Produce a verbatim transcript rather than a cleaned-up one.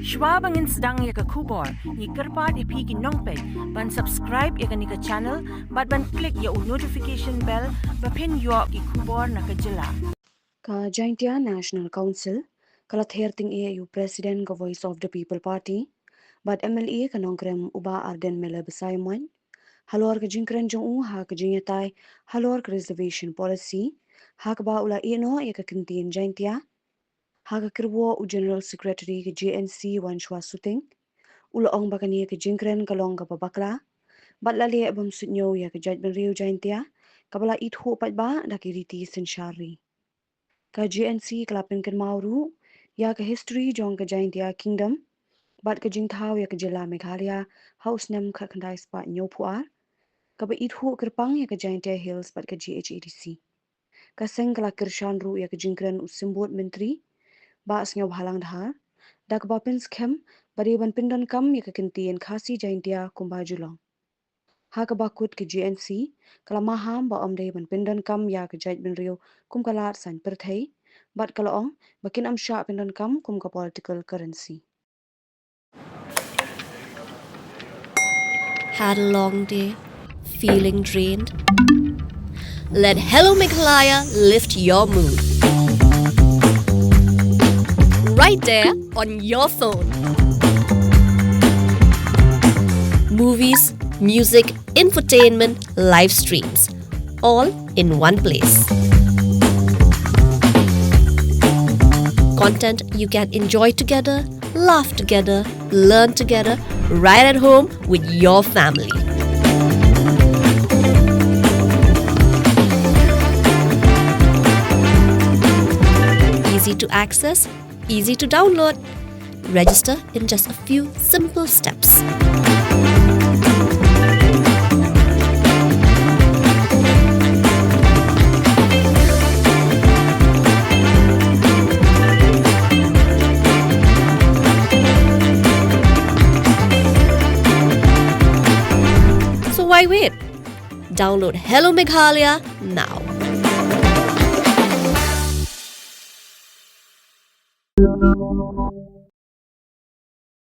Shwa ba ngin sdang ïa ka khubor, ngi kyrpad ïa phi ki nongpeit ban subscribe ïa kane ka channel bad ban click ïa u notification bell ba phin ïoh ki khubor na ka jylla. Ka Jaintia National Council ka la ther tyngeh ïa u President ka Voice of the People Party bad M L A ka Nongkrem u Bah Ardent Miller Basaiawmoit halor ka jingkren jong u ha ka jingïatai halor ka reservation policy, ha kaba u la ïehnoh ïa ka kyntien Jaintia. Ha ka kyrwoh u General Secretary ka J N C Wanshwa Suting u la ong ba kane ka jingkren ka long kaba bakla bad la leh bym suidñiew ïa ka jaitbynriew Jaintia kaba la ithuh paidbah da ki riti synshar ri. Ka J N C ka la pynkynmaw ruh ïa ka history jong ka Jaintia Kingdom bad ka jingthaw ïa ka jylla Meghalaya ha u snem khatkhyndai spah hynñiewphew ar, kaba ithuh kyrpang ïa ka Jaintia Hills bad ka J H A D C. Ka seng ka la kyrshan ruh ïa ka jingkren u Symbud Myntri Bah Sniawbhalang Dhar da kaba pynskhem ba dei ban pyndonkam ïa ka kyntien Khasi Jaintia kumba ju long. Ha kaba kut ka J N C ka la maham ba ym dei ban pyndonkam ïa ka jaitbynriew kum ka lad saiñ pyrthei bad ka la ong ba kin ym shah pyndonkam kum ka political currency. Had a long day? Feeling drained? Let Hello Meghalaya lift your mood. Right there on your phone. Movies, music, infotainment, live streams, all in one place. Content you can enjoy together, laugh together, learn together, right at home with your family. Easy to access, easy to download. Register in just a few simple steps. So why wait? Download Hello Meghalaya now.